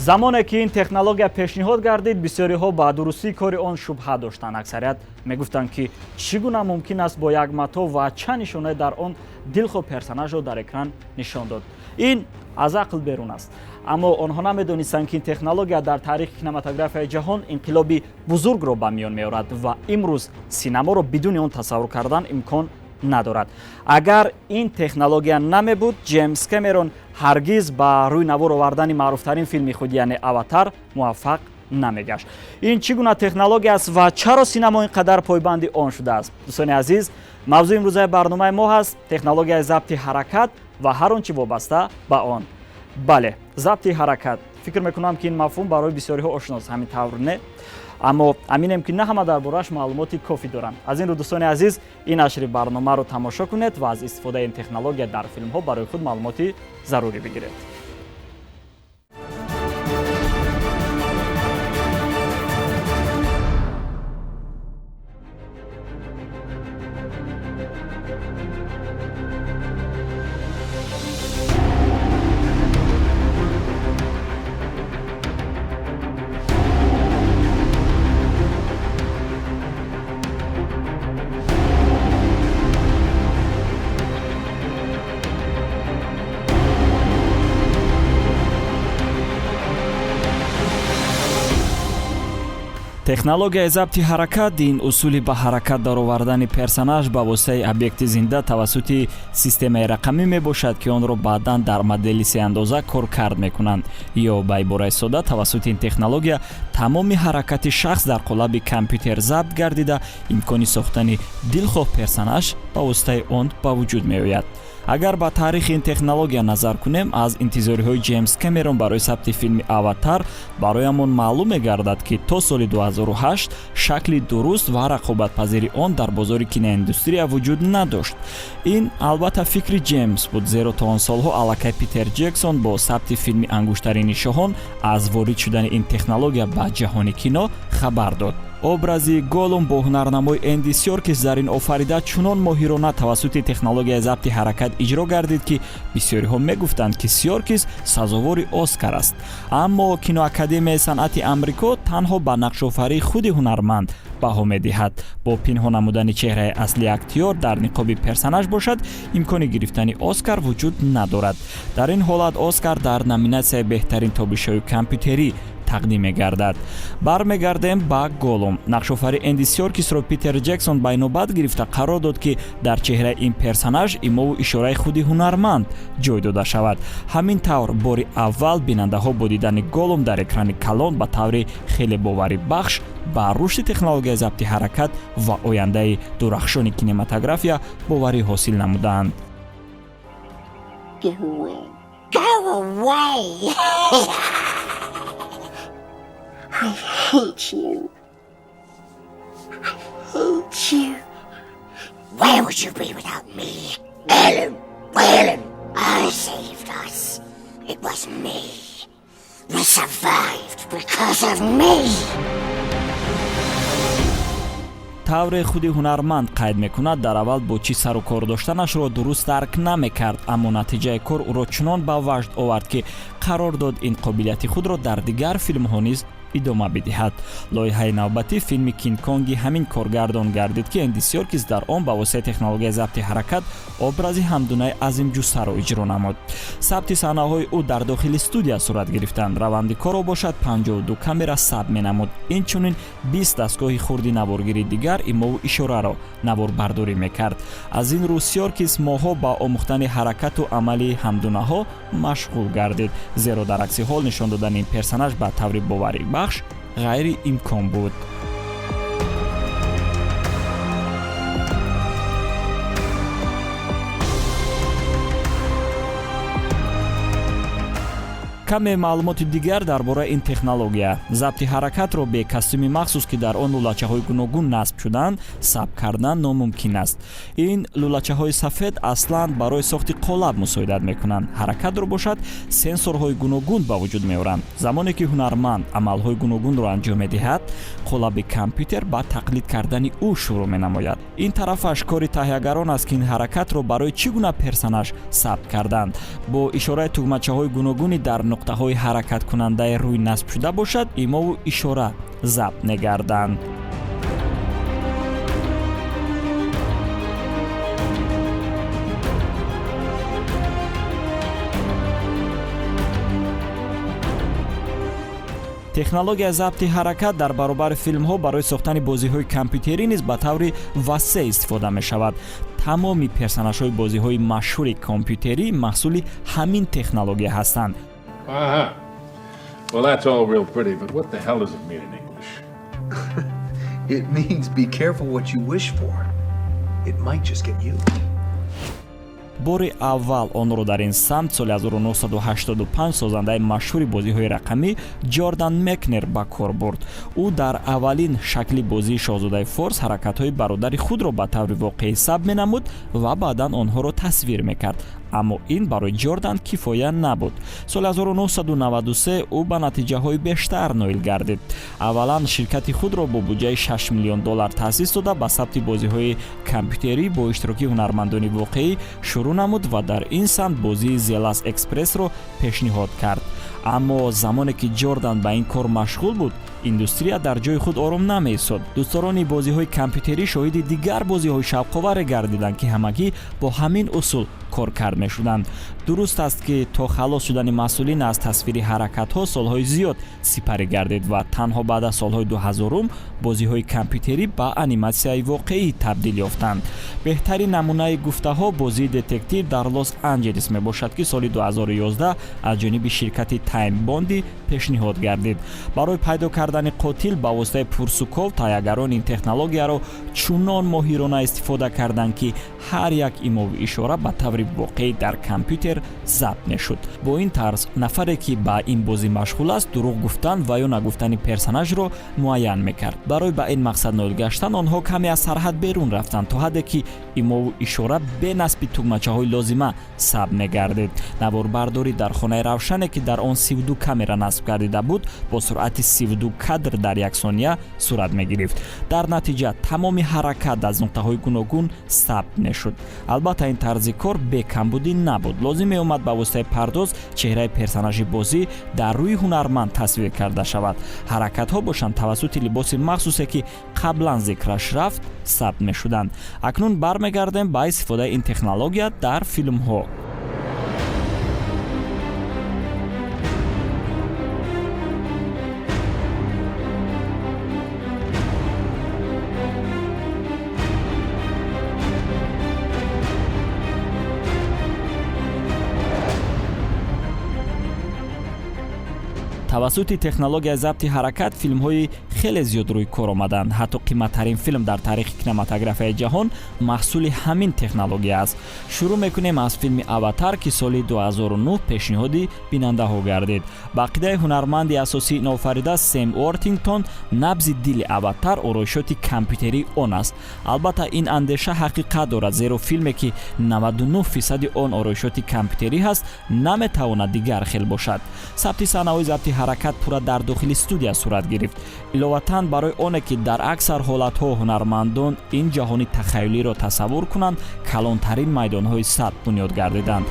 Замоне ки ин технология пешниҳод гардид, бисёриҳо ба дурустии кори он шубҳа доштанд. Аксарият мегуфтанд, ки чӣ гуна мумкин аст бо як матоъ ва чанд нишонаи дар он дилхоҳ персонажро дар экран нишон дод. Ин аз ақл берун аст. Аммо онҳо намедонистанд, ки ин технология дар таърихи кинематографияи ҷаҳон инқилоби бузургро ба миён меорад ва имрӯз синаморо бидуни он тасаввур кардан имкон надорад. Агар ин технология намебуд, Ҷеймс Кэмерон ҳаргиз ба рӯи навор овардани маъруфтарин филми худ, яъне «Аватар», муваффақ намегашт. Ин чӣ гуна технология аст ва чаро синамо ин қадар пойбанди он шудааст? Дӯстони азиз, мавзӯи имрӯзаи барномаи мо ҳаст технологияи забти ҳаракат ва ҳар он чӣ вобаста ба он. Бале, забти ҳаракат. Фикр мекунам, ки ин мафҳум барои бисёриҳо ошност, ҳамин тавр не? Аммо аминем, ки на ҳама дар борааш маълумоти кофӣ доранд. Аз ин рӯ, дӯстони азиз, ин нашри барномаро тамошо кунед ва аз истифодаи ин технология дар филмҳо барои худ маълумоти зарурӣ бигиред. Технологияи забти ҳаракат ин усули ба ҳаракат даровардани персонаж ба воситаи объекти зинда тавассути системаи рақамӣ мебошад, ки онро баъдан дар модели сеандоза коркард мекунанд. Ё ба ибораи сода, тавассути ин технология тамоми ҳаракати шахс дар қолаби компютер забт гардида, имкони сохтани дилхоҳ персонаж ба воситаи он ба вуҷуд меояд. Агар ба таърихи ин технология назар кунем, аз интизориҳои Ҷеймс Кэмерон барои сабти филми «Аватар» бароямон маълум мегардад, ки то соли 2008 шакли дуруст ва рақобатпазири он дар бозори киноиндустрия вуҷуд надошт. Ин албатта фикри Ҷеймс буд, зеро то он солҳо аллакай Питер Ҷексон бо сабти филми «Ангуштарини шоҳон» аз ворид шудани ин технология ба ҷаҳони кино хабар дод. Образи Голум бо ҳунарнамои Энди Сёркис дар ин офарида чунон моҳирона тавассути технологияи забти ҳаракат иҷро гардид, ки бисёриҳо мегуфтанд, ки Сёркис сазовори Оскар аст. Аммо Киноакадемияи санъати Амрико танҳо ба нақшофарии худи ҳунарманд баҳо медиҳад. Бо пинҳон намудани чеҳраи аслии актёр дар ниқоби персонаж бошад, имкони гирифтани Оскар вуҷуд надорад. Дар ин ҳолат Оскар дар номинатсияи беҳтарин тобишҳои компютерӣ тақдим мегардад. Бармегардем ба Голум. Нақшофари Энди Сёркисро Питер Ҷексон ба инобат гирифта, қарор дод, ки дар чеҳраи ин персонаж имову ишораи худи ҳунарманд ҷой дода шавад. Ҳамин тавр, бори аввал бинандаҳо бо дидани Голум дар экрани калон ба таври хеле боварибахш ба рушди технологияи забти ҳаракат ва ояндаи дурахшони кинематография боварӣ ҳосил намуданд. Go away. Go away! I hate you. I hate you. Where would you be without me? Ellen, Ellen, I saved us. It was me. We survived because of me. Тавре худи ҳунарманд қайд мекунад, дар аввал бо чӣ сару кор доштанашро дуруст дарк намекард, аммо натиҷаи кор ӯро чунон ба важд овард, ки қарор дод ин қобилияти худро дар дигар филмҳо низ идома бидиҳад. Лоиҳаи навбатӣ филми «Кингконги» ҳамин коргардон гардид, ки Энди Сёркис дар он ба воситаи технологияи забти ҳаракат образи ҳамдунаи азимҷуссаро иҷро намуд. Сабти саҳнаҳои ӯ дар дохили студия сурат гирифтанд. Раванди корро бошад 52 камера сабт менамуд. Инчунин 20 дастгоҳи хурди наворгири дигар имову ишораро наворбардорӣ мекард. Аз ин рӯ Сёркис моҳҳо ба омӯхтани ҳаракату амали ҳамдунаҳо машғул гардид, зеро дар акси ҳол нишон додани ин персонаж ба таври боварибахш ғайриимкон буд. Каме маълумоти дигар дар бораи ин технология. Забти ҳаракатро бе костюми махсус, ки дар он лӯлачаҳои гуногун насб шудаанд, сабт кардан номумкин аст. Ин лӯлачаҳои сафед аслан барои сохти қолаб мусоидат мекунанд. Ҳаракатро бошад сенсорҳои гуногун ба вуҷуд меоранд. Замоне ки ҳунарманд амалҳои гуногунро анҷом медиҳад, қолаби компютер ба тақлид кардани ӯ шурӯъ менамояд. Ин тарафаш кори таҳиягарон аст, ки ин ҳаракатро барои чӣ гуна персонаж сабт карданд. Бо ишораи тугмачаҳои гуногуни дар Нуқтаҳои ҳаракаткунандаи рӯй насбшуда бошад, имову ишора забт мегарданд. Технологияи забти ҳаракат дар баробари филмҳо барои сохтани бозиҳои компютерӣ низ ба таври васеъ истифода мешавад. Тамоми персонажҳои бозиҳои машҳури компютерӣ маҳсули ҳамин технология ҳастанд. Well, that's all real pretty, but what the hell does it mean in English? It means be careful what you wish for. It might just get you. Бори аввал онро дар ин самт соли 1985 созандаи машҳури бозиҳои рақамӣ Ҷордан Мекнер ба кор бурд. Ӯ дар аввалин шакли бозии Шоҳзодаи Форс ҳаракатҳои бародари худро ба таври воқеӣ сабт менамуд ва баъдан онҳоро тасвир мекард. Аммо ин барои Ҷордан кифоя набуд. Соли 1993 ӯ ба натиҷаҳои бештар ноил гардид. Аввалан ширкати худро бо буҷаи 6 миллион доллар таъсис дода, ба сабти бозиҳои компютерӣ бо иштироки ҳунармандони воқеӣ шурӯъ намуд ва дар ин самт бозии The Last Express-ро пешниҳод кард. Аммо замоне ки Ҷордан ба ин кор машғул буд, индустрия дар ҷои худ ором намеистод. Дӯстдорони бозиҳои компютерӣ шоҳиди дигар бозиҳои шавқоваре гардиданд, ки ҳамагӣ бо ҳамин усул коркард мешуданд. Дуруст аст, ки то халос шудани масъулин аз тасвири ҳаракатҳо солҳои зиёд сипарӣ гардид ва танҳо баъд аз солҳои 2000-ум бозиҳои компютерӣ ба аниматсияи воқеӣ табдил ёфтанд. Беҳтарин намунаи гуфтаҳо бозии Детектив дар Лос Анҷелес мебошад, ки соли 2011 аз ҷониби ширкати Тайм Бонди пешниҳод гардид. Барои пайдо кардани қотил ба воситаи пурсуков таҳиягарон ин технологияро чунон моҳирона истифода карданд, ки ҳар як имову ишора ба таври воқеӣ дар компютер забт мешуд. Бо ин тарз нафаре, ки ба ин бозӣ машғул аст, дурӯғ гуфтан ва ё нагуфтани персонажро муайян мекард. Барои ба ин мақсад ноил гаштан онҳо каме аз сарҳад берун рафтанд, то ҳадде ки имову ишора бе насби тугмачаҳои лозима сабт мегардид. Наворбардорӣ дар хонаи равшане, ки дар он 32 камера насб гардида буд, бо суръати 32 кадр дар як сония сурат мегирифт. Дар натиҷа тамоми ҳаракат аз нуқтаҳои гуногун сабт мешуд. Албатта, ин тарзи кор бекамбудӣ набуд. Лозим меомад, ба воситаи пардоз чеҳраи персонажи бозӣ дар рӯи ҳунарманд тасвир карда шавад. Ҳаракатҳо бошанд, тавассути либоси махсусе, ки қаблан зикраш рафт, сабт мешуданд. Акнун бармегардем ба истифодаи ин технология дар филмҳо. Тавассути технологияи забти ҳаракат филмҳои хеле зиёд рӯи кор омаданд. Ҳатто қиматтарин филм дар таърихи кинематографияи ҷаҳон маҳсули ҳамин технология аст. Шурӯъ мекунем аз филми Аватар, ки соли 2009 пешниҳоди бинандаҳо гардид. Ба ақидаи ҳунарманди асосии нофарида Сем Уортингтон, набзи дили Аватар ороишоти компютерии он аст. Албатта, ин андеша ҳақиқат дорад, зеро филме, ки 99 фисади он ороишоти компютерӣ ҳаст, наметавонад дигар хел бошад. Сабти саҳнаҳои забти ҳаракат пурра дар дохили студия сурат гирифт. Иловатан, барои оне ки дар аксар ҳолатҳо ҳунармандон ин ҷаҳони тахаюлиро тасаввур кунанд, калонтарин майдонҳои сабт бунёд гардиданд.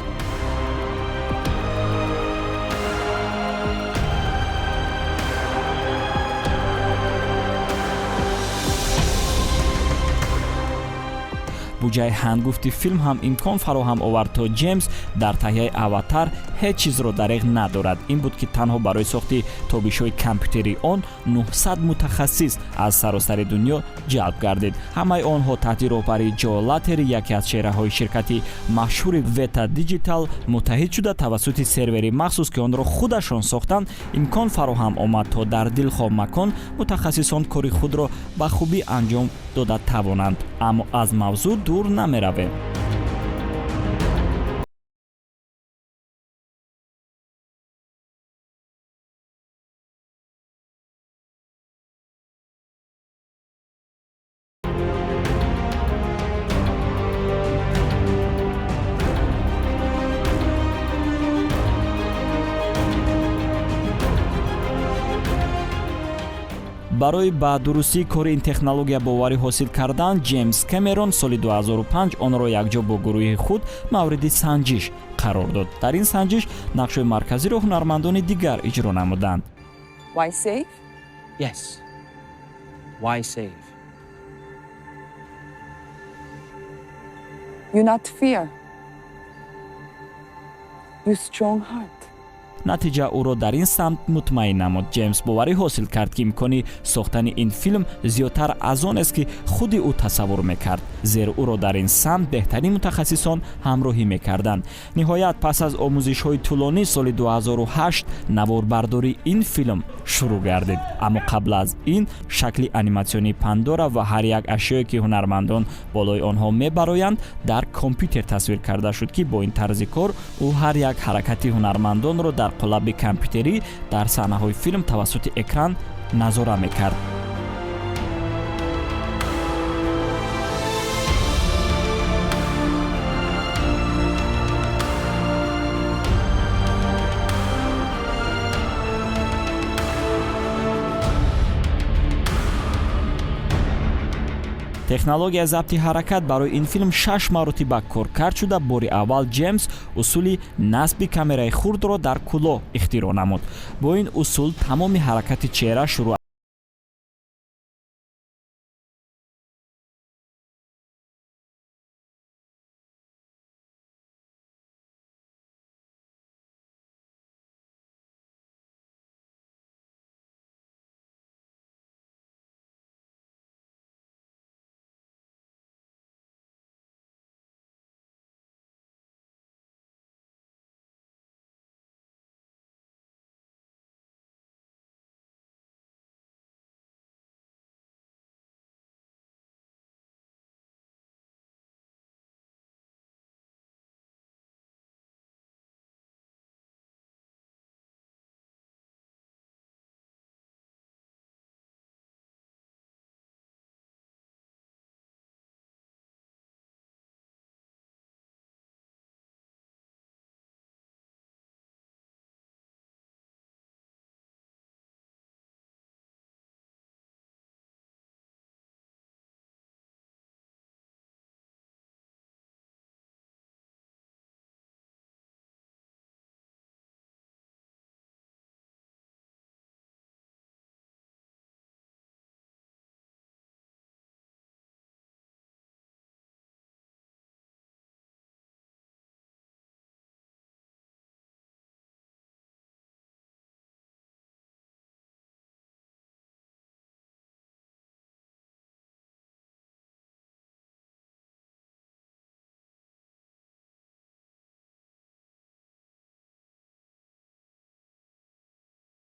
Буҷаи ҳангуфти филм ҳам имкон фароҳам овард, то Ҷеймс дар таҳияи Аватар ҳеҷ чизро дареғ надорад. Ин буд, ки танҳо барои сохти тобишҳои компютерии он 900 мутахассис аз саросари дунё ҷалб гардид. Ҳамаи онҳо таҳти роҳбарии Ҷо Латери, яке аз чеҳраҳои ширкати машҳури Вета Диджитал, муттаҳид шуда, тавассути сервери махсус, ки онро худашон сохтанд, имкон фароҳам омад, то дар дилхоҳ макон мутахассисон кори худро ба хубӣ анҷом дода тавонанд. Аммо аз мавзӯъ дур намеравем. Барои ба дурустии кори ин технология боварӣ ҳосил кардан, Ҷеймс Кэмерон соли 2005 онро якҷо бо гурӯҳи худ мавриди санҷиш қарор Қарор дод. Дар ин санҷиш нақшҳои марказиро ҳунармандони дигар иҷро намуданд. Why save? Yes. Why save? You not fear. You strong heart. Натиҷа ӯро дар ин самт мутмаин намуд. Ҷеймс боварӣ ҳосил кард, ки имкони сохтани ин филм зиёдтар аз он аст, ки худи ӯ тасаввур мекард, зеро ӯро дар ин самт беҳтарин мутахассисон ҳамроҳӣ мекарданд. Ниҳоят, пас аз омӯзишҳои тӯлонӣ, соли 2008 наворбардории ин филм шурӯъ гардид. Аммо қабл аз ин шакли аниматсионии Пандора ва ҳар як ашёе, ки ҳунармандон болои онҳо мебароянд, дар компютер тасвир карда шуд, ки бо ин тарзи кор ӯ ҳар як ҳаракати ҳунармандонро дар қолаби компютерӣ дар саҳнаҳои филм тавассути экран назора мекард. Технологияи забти ҳаракат барои ин филм шаш маротиба коркард шуда, бори аввал Ҷеймс усули насби камераи хурдро дар кулоҳ ихтироъ намуд. Бо ин усул тамоми ҳаракати чеҳра, шурӯъ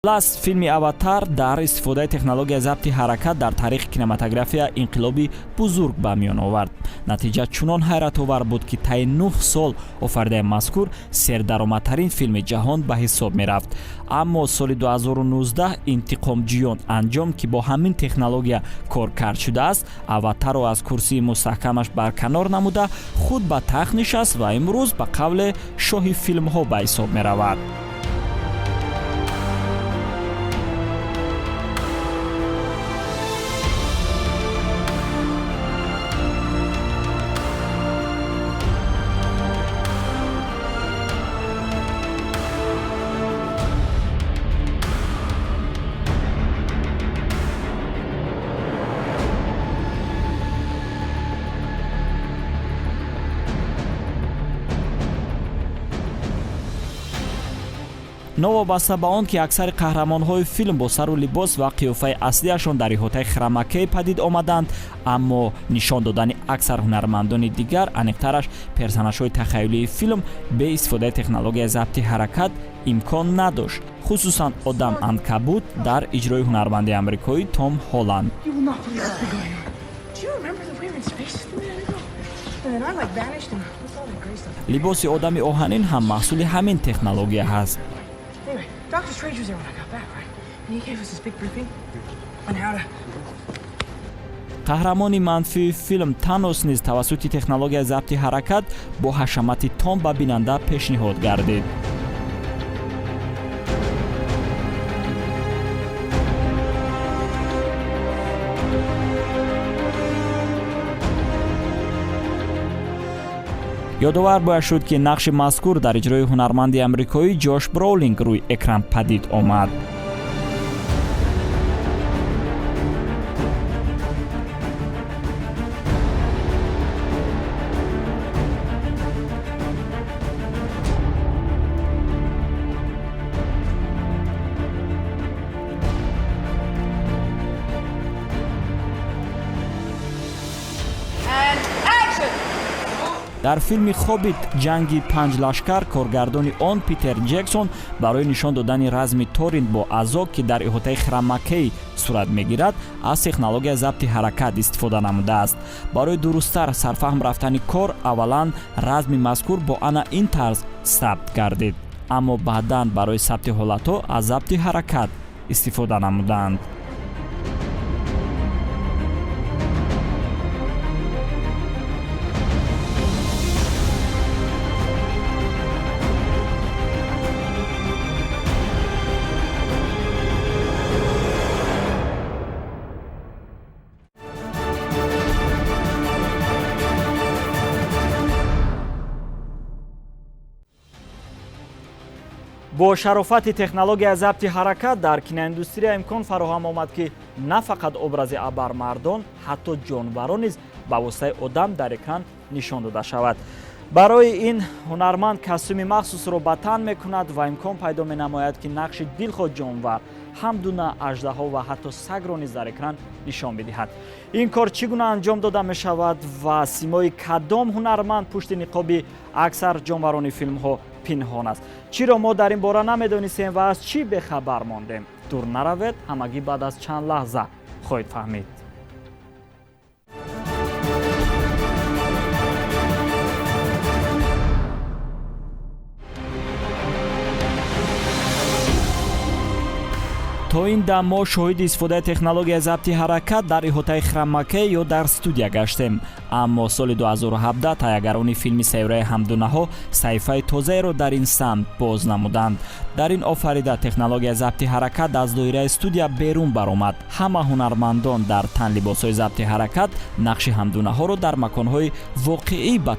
Лас филми «Аватар» дар истифодаи технологияи забти ҳаракат дар таърихи кинематография инқилоби бузург ба миён овард. Натиҷа чунон ҳайратовар буд, ки таи 9 сол офаридаи мазкур сердаромадтарин филми ҷаҳон ба ҳисоб мерафт. Аммо соли 2019 «Интиқомҷӯён: Анҷом», ки бо ҳамин технология коркард шудааст, «Аватарро» аз курсии мустаҳкамаш барканор намуда, худ ба тахт нишаст ва имрӯз ба қавле шоҳи филмҳо ба ҳисоб меравад. Новобаста ба он ки аксари қаҳрамонҳои филм бо сару либос ва қиёфаи аслиашон дар иҳотаи хромакей падид омаданд, аммо нишон додани аксар ҳунармандони дигар, аниқтараш персонажҳои тахаюлии филм, бе истифодаи технологияи забти ҳаракат имкон надошт, хусусан одам анкабут дар иҷрои ҳунарманди амрикоӣ Том Ҳоланд. You will not believe what's been going on. Do you remember that we were in space just a minute ago? And then I like vanished and what's all that gray stuff? Либоси одами оҳанин ҳам маҳсули ҳамин технология ҳаст. Anyway, Doctor Strange was there when I got back, right? And he gave us this big briefing on how to Қаҳрамони манфии филм Танос низ тавассути технологияи забти ҳаракат бо ҳашамати том ба бинанда пешниҳод гардид. Ёдовар бояд шуд, ки нақши мазкур дар иҷрои ҳунарманди амрикоӣ Ҷош Броулинг рӯи экран падид омад. Дар филми «Хоббит: Ҷанги панҷ лашкар» коргардони он Питер Ҷексон барои нишон додани разми Торин бо Азог, ки дар иҳотаи хромакей сурат мегирад, аз технологияи забти ҳаракат истифода намудааст. Барои дурусттар сарфаҳм рафтани кор, аввалан разми мазкур бо ана ин тарз сабт гардид, аммо баъдан барои сабти ҳолатҳо аз забти ҳаракат истифода намуданд. Бо шарофати технологияи забти ҳаракат дар киноиндустрия имкон фароҳам омад, ки на фақат образи абармардон, ҳатто ҷонварон низ ба воситаи одам дар экран нишон дода шавад. Барои ин ҳунарманд костюми махсусро ба тан мекунад ва имкон пайдо менамояд, ки нақши дилхоҳ ҷонвар, ҳамдуна аждаҳо ва ҳатто сагро низ дар экран нишон бидиҳад. Ин кор чӣ гуна анҷом дода мешавад ва симои кадом ҳунарманд пушти ниқоби аксар ҷонварони филмҳо пинҳон аст? Чиро мо дар ин бора намедонистем ва аз чӣ бехабар мондем? Дур наравед, ҳамагӣ баъд аз чанд лаҳза хоҳед фаҳмид. То ин дам мо шоҳиди истифодаи технологияи забти ҳаракат дар иҳотаи хромакей ё дар студия гаштем, аммо соли 2017 таҳиягарони филми «Сайёраи ҳамдунаҳо» саҳифаи тозаеро дар ин самт боз намуданд. Дар ин офарида технологияи забти ҳаракат аз доираи студия берун баромад. Ҳама ҳунармандон дар тан либосҳои забти ҳаракат нақши ҳамдунаҳоро дар маконҳои воқеӣ ба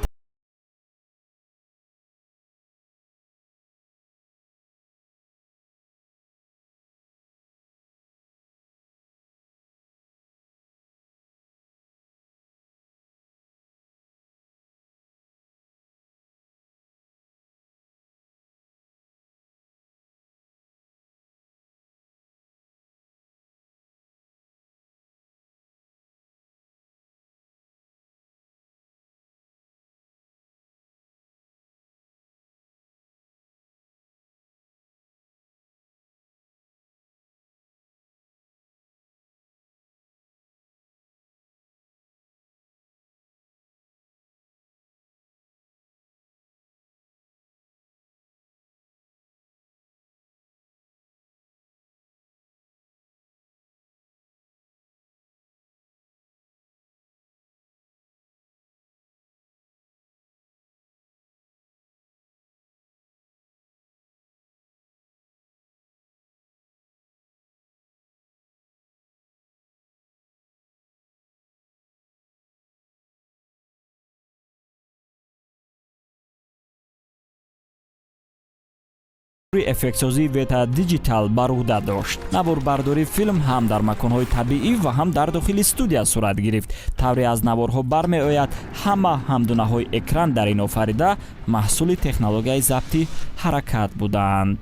эффектсозии Вета Диджитал бар уҳда дошт. Наворбардории филм ҳам дар маконҳои табиӣ ва ҳам дар дохили студия сурат гирифт. Тавре аз наворҳо бармеояд, ҳама ҳамдунаҳои экран дар ин офарида маҳсули технологияи забти ҳаракат буданд.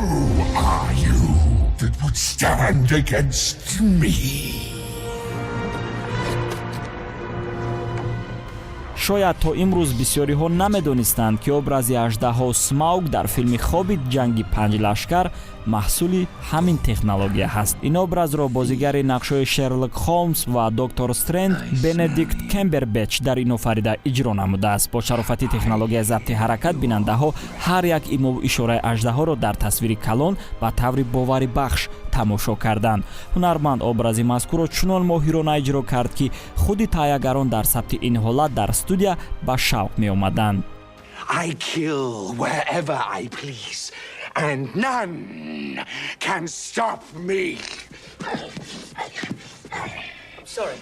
Who are you that would stand against me? Шояд то имрӯз бисёриҳо намедонистанд, ки образи аждаҳо Смауг дар филми «Хоббит: Ҷанги панҷ лашкар» маҳсули ҳамин технология ҳаст. Ин образро бозигари нақшҳои Шерлок Холмс ва Доктор Стрэнд Бенедикт Кембербеч дар ин офарида иҷро намудааст. Бо шарофати технологияи забти ҳаракат бинандаҳо ҳар як имову ишораи аждаҳоро дар тасвири калон ба таври боварибахш тамошо карданд. Ҳунарманд образи мазкурро чунон моҳирона иҷро кард, ки худи таҳиягарон дар сабти ин ҳолат дар студия ба шавқ меомаданд. I kill wherever I please, and none can stop me. Sorry.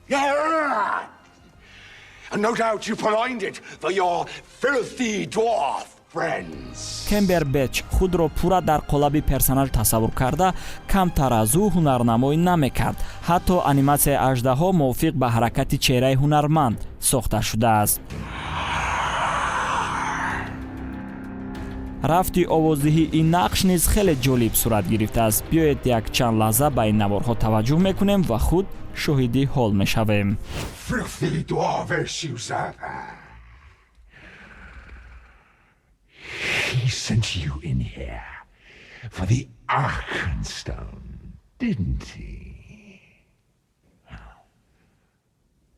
Yeah! And no doubt you purloined it for your filthy dwarf friends. Кембербеч худро пурра дар қолаби персонаж тасаввур карда, камтар аз ӯ ҳунарнамоӣ намекард. Ҳатто аниматсияи аждаҳо мувофиқ ба ҳаракати чеҳраи ҳунарманд сохта шудааст. Рафти овоздиҳии ин нақш низ хеле ҷолиб сурат гирифтааст. Биёед, як чанд лаҳза ба ин наворҳо таваҷҷӯҳ мекунем ва худ шоҳиди ҳол мешавем. Filthy dwarvish usurper. He sent you in here for the Arkenstone, didn't he?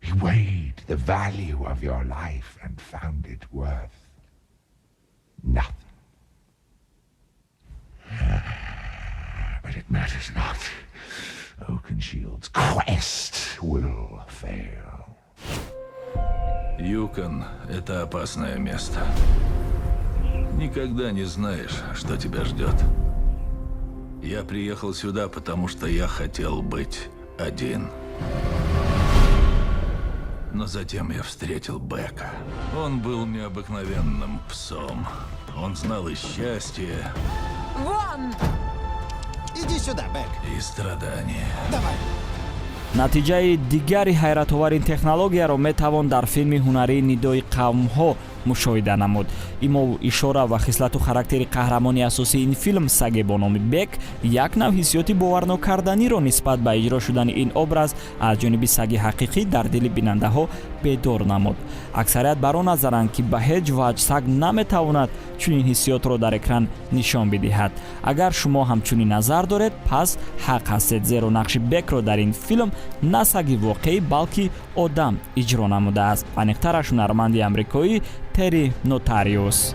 He weighed the value of your life and found it worth nothing. But it matters not. Oakenshield's quest will fail. Юкон — это опасное место. Никогда не знаешь, что тебя ждет. Я приехал сюда, потому что я хотел быть один. Но затем я встретил Бека. Он был необыкновенным псом. Он знал и счастье, Вон! Иди сюда, Бек. и страдания. Давай. Натиҷаи дигари ҳайратовар ин технологияро метавон дар филми ҳунарии «Нидои қавмҳо» мушоҳида намуд. Имову ишора ва хислату характери қаҳрамони асосии ин филм, саге бо номи Бек, як нав ҳиссиёти боварнокарданиро нисбат ба иҷро шудани ин образ аз ҷониби саги ҳақиқӣ дар дили бинандаҳо бедор намуд. Аксарият бар он назаранд, ки ба ҳеҷ ваҷҳ саг наметавонад чунин ҳиссиётро дар экран нишон бидиҳад. Агар шумо ҳам чунин назар доред, пас ҳақ ҳастед, зеро нақши Бекро дар ин филм на саги воқеӣ, балки одам иҷро намудааст, аниқтараш ҳунарманди амрикоӣ Терри Нотариус.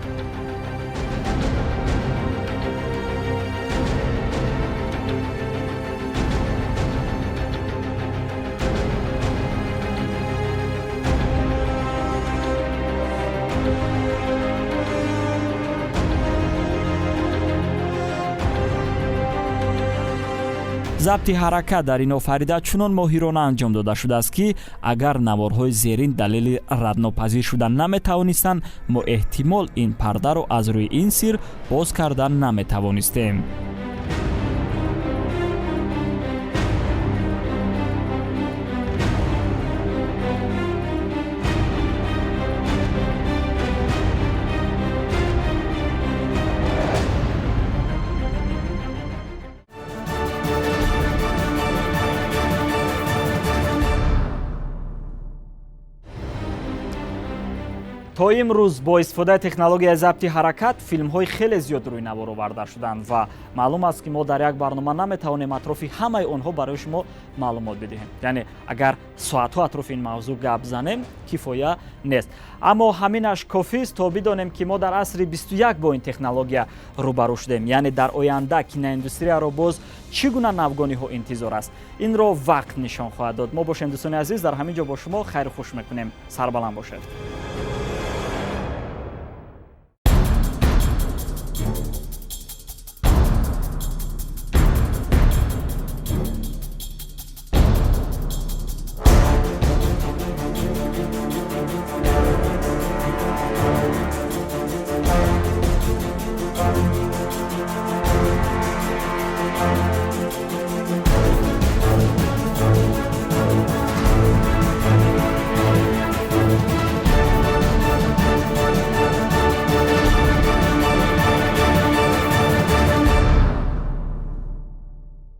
Забти ҳаракат дар ин офарида чунон моҳирона анҷом дода шудааст, ки агар наворҳои зерин далели раднопазир шуда наметавонистанд, мо эҳтимол ин пардаро аз рӯи ин сир боз карда наметавонистем. То имрӯз бо истифодаи технологияи забти ҳаракат филмҳои хеле зиёд рӯи навор оварда шуданд ва маълум аст, ки мо дар як барнома наметавонем атрофи ҳамаи онҳо барои шумо маълумот бидиҳем, яъне агар соатҳо атрофи ин мавзӯъ гап занем, кифоя нест. Аммо ҳаминаш кофист, то бидонем, ки мо дар асри 21 бо ин технология рӯбарӯ шудем. Яъне дар оянда киноиндустрияро боз чӣ гуна навгониҳо интизор аст, инро вақт нишон хоҳад дод. Мо бошем, дӯстони азиз, дар ҳамин ҷо бо шумо хайру хуш мекунем. Сарбаланд бошед.